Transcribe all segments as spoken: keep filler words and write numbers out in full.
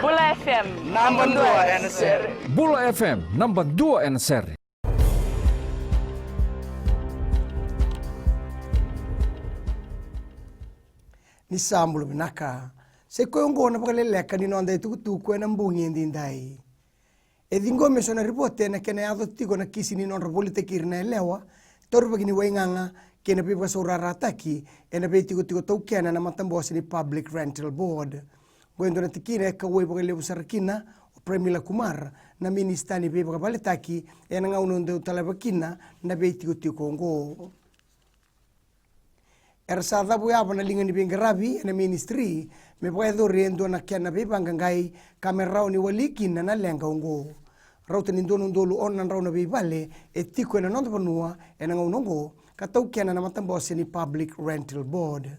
Bula F M, namba dua ena sere. Bula F M, namba dua ena sere. Ni sa bula vinaka. Sa i koya oqo na vakaleleka ni noda itukutuku ena bogi edaidai. E ciqomi eso na ripote ena kena yaco tiko na kisi ni nodra volitaki ira na yalewa, taurivaki ni waigaga kei na veivakasaurarataki ena veitikotiko taukena na matabose ni Public Rental Board. Oqo e dua na tikina e kauwai vakalevu sara kina o Premila Kumar, na minisita ni veivakavaletaki, ena gauna dau taleva kina na veitikotiko oqo. Era sa cavuyavu na liga ni veiqaravi ena ministry me vakayacori e dua na kena veivaqaqai ka me rawa ni wali kina na leqa oqo. Rauta ni dua na udolu ono na drau na veivale e tiko ena noda vanua ena gauna oqo ka taukena na matabose ni Public Rental Board.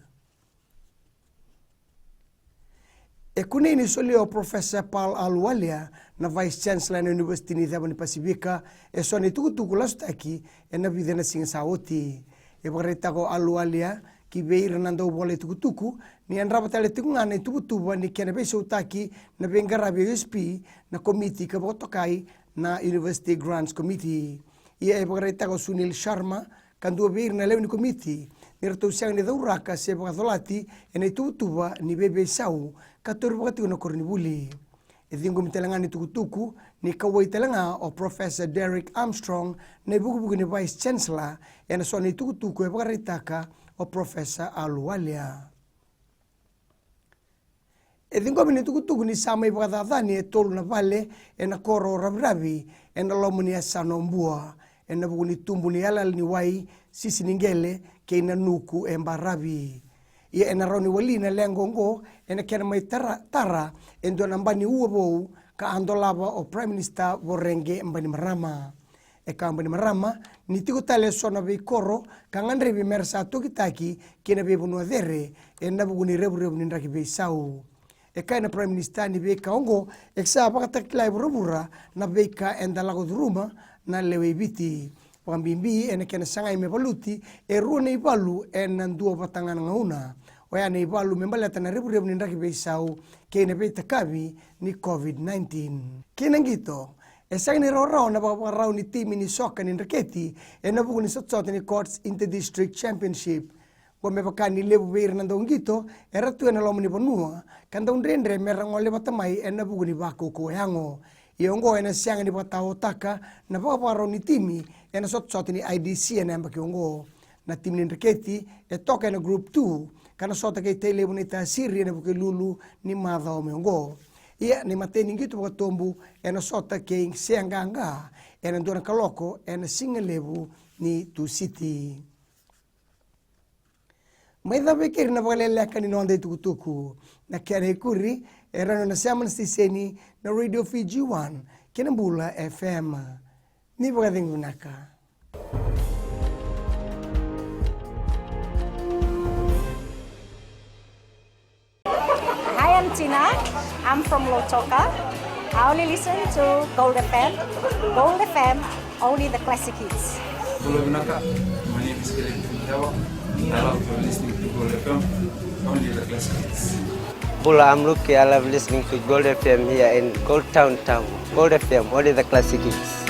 E kunei ni solia o Professor Paul Ahluwalia, na Vice Chancellor ena University ni Ceva ni Pasifika, eso na itukutuku lasutaki ena vica na siga sa oti. E vakaraitaka o Ahluwalia ki vei ira na dauvola itukutuku ni yadrava tale tiko ga na ituvatuva ni kena veisautaki na veiqaravi e U S P na komiti ka vakatokai na University Grants Committee. Ia e vakaraitaka o Sunil Sharma, ka dua vei ira na lewe ni komiti, ni ratou sega ni cauraka se vakacolati ena ituvatuva ni veiveisau ka tauri vaka tiko na koronivuli. E ciqomi tale ga ni tukutuku ni kauwai tale ga o Professor Derek Armstrong na ivukevuke ni Vice Chancellor ena so na itukutuku e vakaraitaka o Professor Ahluwalia. E ciqomi ni tukutuku ni sa mai vakacacani e tolu na vale ena koro o Raviravi ena loma ni yasana o Bua, ena vuku ni tubu ni yalayala ni wai, sisi ni qele kei na nuku e baravi. Ia ena rawa ni wali na leqa oqo ena kena mai tara, tara e dua na ba ni ua vou ka a dolava o Prime Minister Voreqe Bainimarama. E kaya o Bainimarama ni tiko tale eso na veikoro ka gadrevi mera sa tokitaki ki na veivanua cere ena vuku ni revurevu ni draki veisau. E kaya na Prime Minister ni veika oqo e sa vakatakila e vuravura na veika eda lako curuma na lewe i Viti, vakabibi ena kena sagai me valuti e rua na ivalu ena dua vata ga na gauna. Oya na ivalu me baleta na revurevu ni draki veisau kei na veitakavi ni COVID nineteen. Kei na qito, e sega ni rawarawa na vakavakarau ni timi ni soka ni dreketi ena vuku ni sotasota ni Courts Inter-District Championship. Oqo me vaka ni levu vei ira na dauqito era tu ena loma ni vanua ka dau dredre mera gole vata mai ena vuku ni vakaukauwa yago. Ia oqo ena sega ni vakataotaka na vakavakarau ni timi ena sotasota ni I D C ena yabaki oqo. Na timi ni dreketi e toka ena Group two ka na sota kei Tailevu Naitasiri ena Vukelulu ni macawa mai oqo. Ia na imatai ni qito vakatobu ena sota kei Seaqaqa ena dua na kaloko ena sigalevu ni Tusiti. Mai cava e keri na vakaleleka ni noda itukutuku. Na kena ikuri e rawa ni o na sema na siteseni na Radio Fiji One kei na Bula F M. Ni vakacegu vinaka. Hi, I'm Tina. I'm from Lautoka. I only listen to Gold F M. Gold F M, only the classic hits. Bula vinaka. My name is Kevin Fumitawa. I love listening to Gold F M. Only the classic hits. Bula, I'm Luke. I love listening to Gold F M here in Gold Town Town. Gold F M, only the classic hits.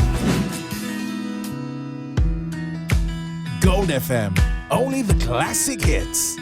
Gold F M, only the classic hits.